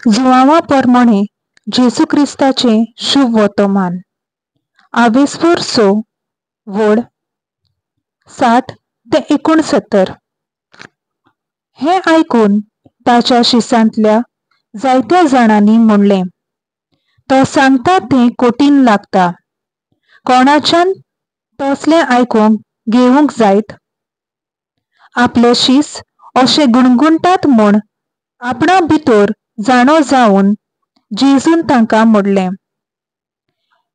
जुआंवा परमणे जेजू क्रिस्ताचें शुभ वर्तमान. आवेस्वोर 6 वड 60 ते 69. हें आयकून ताच्या शिसांतल्या जायत्या जाणांनी म्हणलें, तो सांगता तें कठीण लागता, कोणाच्यान तसलें आयकूंक घेवंक जायत? आपले शीस अशें गुणगुणटात म्हूण आपणा भितर जाणो जावन जेजून तांकां म्हणलें,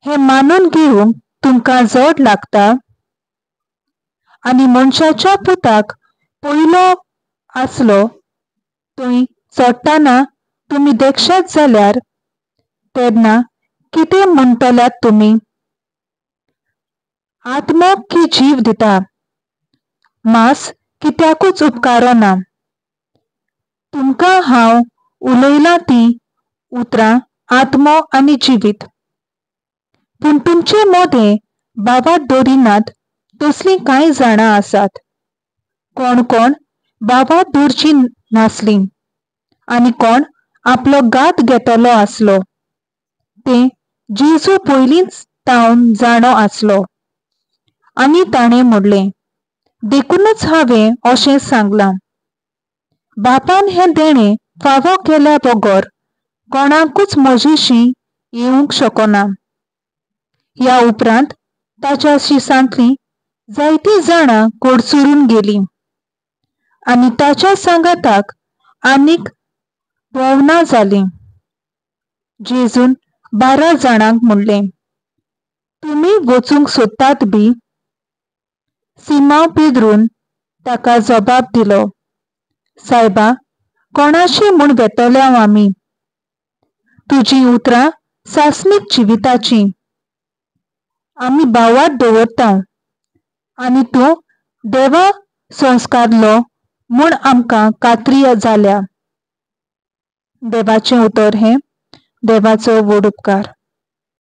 हें मानून घेवंक तुमकां जड लागता? आनी मनशाच्या पुताक पयलो आसलो थंय चडटना तुमी देखशात जाल्यार तेन्ना कितें म्हणटल्यात तुमी? आत्मो की जीव दिता, मांस कित्याकूच उपकारना. तुमकां हांव उलयलां तीं उतरां आत्मो आनी जिवीत. पूण तुमचे मदें भावार्थ दवरिनात तसलीं कांय जाणां आसात. कोण कोण भावार्थ दवरचीं नासलीं आनी कोण आपलो घात घेतलो आसलो तें जेजू पयलींच तावन जाणो आसलो. आनी ताणें म्हणलें, देखूनच हांवें अशें सांगलां, बापान हें देणें फावो केल्या बगर कोणाकूच म्हजेशी येवंक शकना. ह्या उपरांत ताच्या शिसांतलीं जायतीं जाणां कडसरून गेलीं आनी ताच्या सांगाताक आनीक भोवना जालीं. जेजून 12 जाणांक म्हणलें, तुमी वचूंक सोदतात बी? सिमांव पेद्रून ताका जबाब दिलो, सायबा, कोणाशी म्हूण वेतले आमी? तुजीं उतरां सासणीक जिविताचीं. आमी भावार्थ दवरता आनी तूं देवा संस्कारलो म्हूण आमकां खात्री जाल्या. देवाचें उतर हें. देवाचो व्हड उपकार.